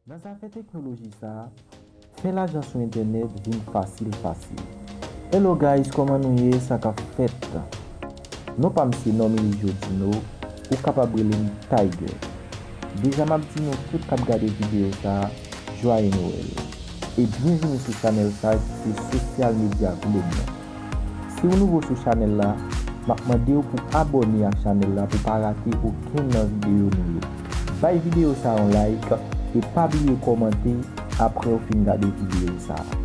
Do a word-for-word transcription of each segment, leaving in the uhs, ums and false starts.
Nan zafè teknoloji sa a, fè lajan sou entènèt vin fasil fasil. Hello guys, kòman nou ye? Sa k ap fèt? Non pa m se Normil Jodino, ou kapab rele m Tiger. Deja m ap di nou tout k ap gade videyo sa a, Jwaye Nwèl. E byenvini sou chanèl sa a ki se Sosyal Medya Globe lan. Si w nouvo sou chanèl la, m ap mande w pou abòne ak chanèl la pou pa rate okenn nan videyo nou yo. Bay videyo sa a yon like e pa bliye kòmante apre w fin gade videyo sa a.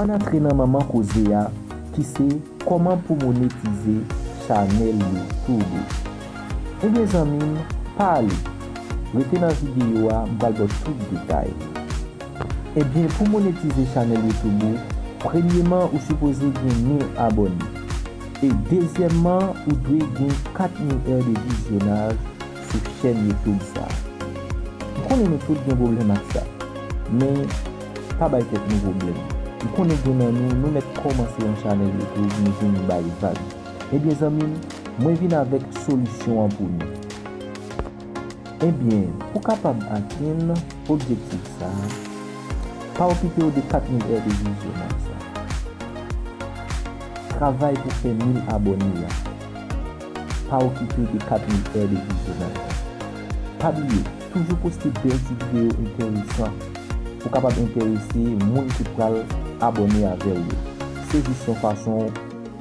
Ann antre nan manman koze a ki se kòman pou monetize chanèl YouTube ou. Ebyen zanmi m, pa ale. Rete nan videyo a, m pral ba w tout detay. Ebyen, pou monetize chanèl YouTube ou, premyeman ou sipoze gen mil abòne. E dezyèmman, ou dwe gen kat mil è de vizyonaj sou chèn YouTube sa a. M konnen nou tout gen pwoblèm ak sa, men pa bay tèt nou pwoblèm. M konnen gen nan nou, nou mèt kòmanse yon chanèl YouTube, nou vin bay vag. Ebyen zanmi m, mwen vin avèk solisyon an pou nou. Ebyen, pou kapab atenn objektif sa a, pa okipe w de kat mil è de vizyonaj sa a. Travay pou fè mil abòne a. Pa okipe w de kat mil è de vizyonaj la. Pa bliye, toujou poste bèl ti videyo enteresan pou kapab enterese moun ki pral abòne avè w yo. Se jis yon fason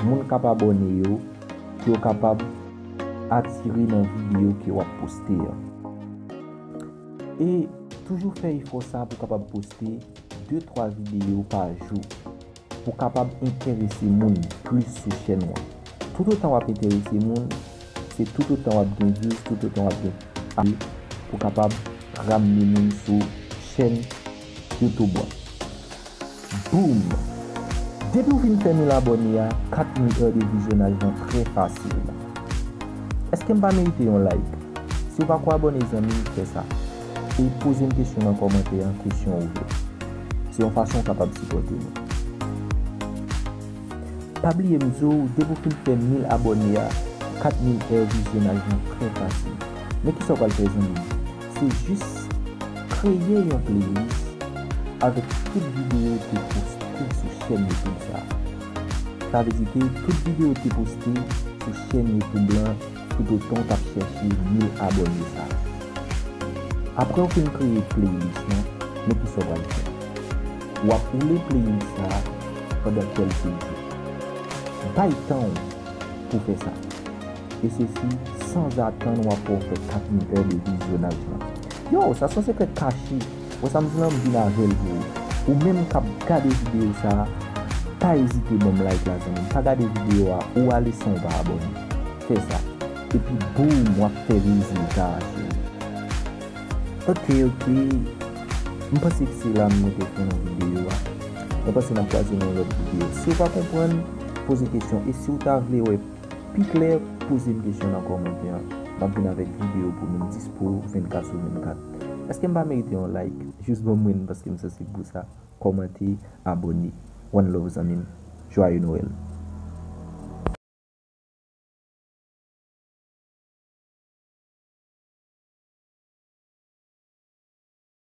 moun k ap abòne yo, pou yo kapab atire nan videyo ke w ap poste an. E toujou fè efò sa pou kapab poste de twa videyo pa jou pou kapab enterese moun plis sou chèn ou an. Toutotan w ap enterese moun, se toutotan w ap gen views, toutotan w ap gen abòne pou kapab ramne moun sou chèn YouTube ou an. Boom! Depi w fin fè mil abòne a, kat mil è de vizyonaj lan trè fasil. Èske m pa merite yon like? Si w pako abòne zanmi m, fè sa. E poze m kesyon nan kòmantè an, kesyon ouvè. Se yon fason w kapab sipòte nou. Pa bliye m di w, depi w fin fè mil abòne a, kat mil è vizyonaj lan trè fasil. Men kisa w pral fè zanmi m? Se jis kreye yon playlist avèk tout videyo w te poste sou chèn YouTube sa a. Sa vle di ke tout videyo w te poste sou chèn YouTube lan, toutotan w t ap chèche mil abòne sa a. Apre w fin kreye playlist lan, men kisa w pral fè? W ap woule playlist sa a pandan kèlke jou. Bay tan w pou fè sa. E sesi, sanzatann w ap wè w fè kat mil è de vizyonaj lan. Yo, sa se yon sekrè kache. Wè sa m di lan, m vin avè l pou ou. Ou menm k ap gade videyo sa a, pa ezite ban m like la zanmi m. Pa gade videyo a, ou ale san w pa abòne. Fè sa. Epi boum, w ap fè rezilta a cheri. Ok, ok. M panse ke se la mwen te fè nan videyo a. Mwen panse n ap kwaze nan yon lòt videyo. Si w pa konprann, poze kesyon. E si w ta vle wè pi klè, poze m kesyon nan kòmantè an. M ap vin avèk videyo pou nou dispo vennkat sou vennkat. Èske m pa merite yon like? Jis ban mwen, paske m sansib pou sa. Kòmante, abòne. One love zanmi m. Joyeux Noël.